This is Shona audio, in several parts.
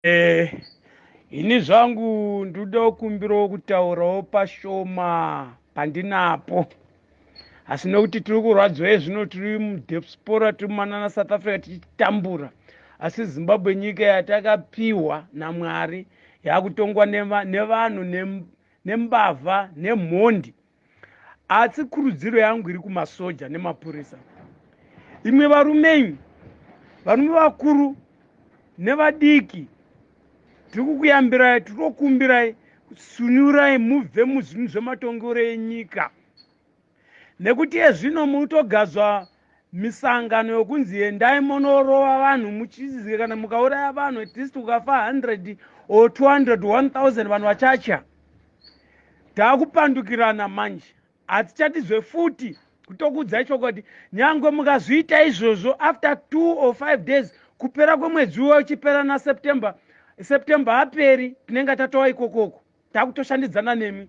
Ini zvangu ndoda kukumbirawo kutaurawo pashoma pandinapo, asi nekuti tiri kurwadziwa ezvino, tiri mudiaspora, tiri mumanana South Africa tichitambura, asi Zimbabwe nyika yatakapiwa naMwari yakutongwa nevanhu nembavha nemhondi. Asi kurudziro yangu iri kumasoja nemapurisa, imwe varume, imi varume vakuru nevadiki, tiri kukuyambirai, tiri kukumbirai, sunurai mubve muzvinhu zvematongero enyika, nekuti ezvino mutogadzwa misangano yokunzi endai munorova vanhu muchizive kana mukauraya vanhu, at least ukafa 100 or 200, 1000, vanhu vachacha. Taakupandukirana manje, hatichatizve futi. Kutokuudzai chokwadi, nyange mukazviita izvozvo, after 2 or 5 days, kupera kwemwedzi uwo uchipera naSeptember, September aperi, tinenge tatova ikokoko, takutoshandidzana nemi.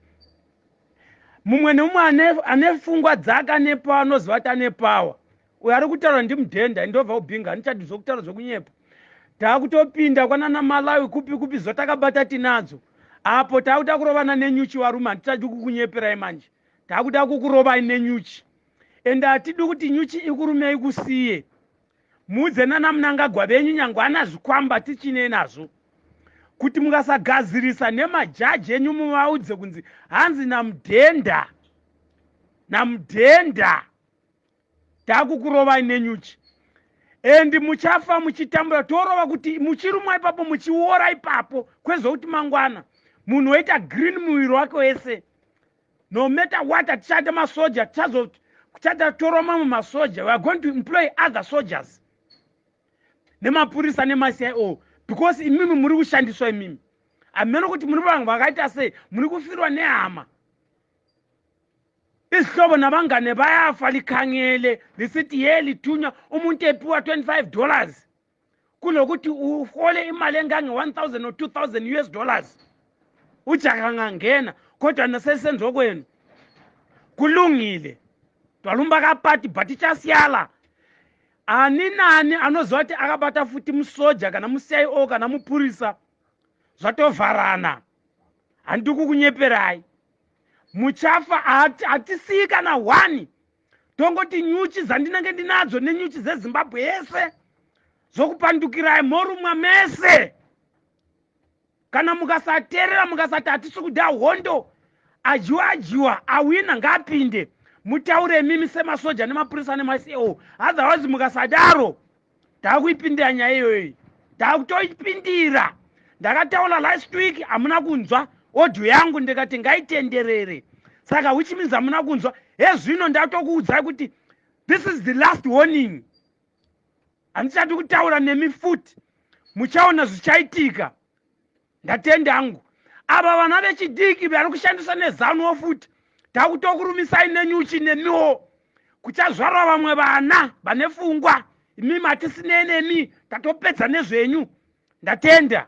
Mumwe nemumwe ane pfungwa dzake, ane power, anoziva kuti ane power. Uyo ari kutaura ndimudhenda, ndobva kubhinga, handichadi zvokutaura zvokunyepa. Taakutopinda kwanana Malawi, kupi kupi, zvatakabata tinadzo apo. Taakuda kurovana nenyuchi, varume, handichadi kukunyeperai manje. Taakuda kukurovai nenyuchi, ende hatidi kuti nyuchi ikurumei kusiye. Muudze nana Munangagwa venyu, nyange ana zvikwamba tichinei nazvo, kuti mukasagadzirisa nemajaji enyu, muvaudze kunzi hanzi namudhenda, namudhenda, taakukurovai nenyuchi, and muchafa muchitambura. Torova kuti muchirumwa ipapo, muchiora ipapo, kwezokuti mangwana munhu woita green muviri wake wese. No matter what, hatichada masoja, tichatatora mamwe masoja. We are going to employ other soldiers nemapurisa nemaCIO, because imimi muri kushandiswa. Imimi hameno kuti muri vanhu vakaita sei, muri kufirwa nehama, izihlobo nabangane bayafa, likhangele lisithi ye lithunywa umuntu ephiwa $25 kunokuthi uhole imali engange-1000 or 2000 US dollars. Ujaka ngangena, kodwa nasesenzo kwenu kulungile, twalumba kapati but ichasiyala. Ani nani anoziva kuti akabata futi musoja kana muCIO kana mupurisa, zvatovharana. Handidi kukunyeperai, muchafa. Hatisii kana one. Tongoti nyuchi dzandinenge ndinadzo nenyuchi dzeZimbabwe yese zvokupandukirai, morumwa mese kana mukasateerera, mukasati hatisi kuda hondo. Adyiwa adyiwa, awina ngaapinde. Mutaure mimi semasoja nemapurisa nemaCIO, otherwise mukasadaro taakuipindira nyaya iyoyi, taakutoipindira. Ndakataura last week, hamuna kunzwa audio yangu, ndikati ngaitenderere, saka which means hamuna kunzwa. Hezvino ndatokuudzai kuti this is the last warning. Handichati kutaura nemi futi, muchaona zvichaitika. Ndatenda hangu. Ava vana vechidiki vari kushandisa nezanuwo futi, takutokurumisai nenyuchi nemiwo. Kuchazvarwa vamwe vana vane pfungwa, imimi hatisinei nemi, tatopedza nezvenyu. Ndatenda.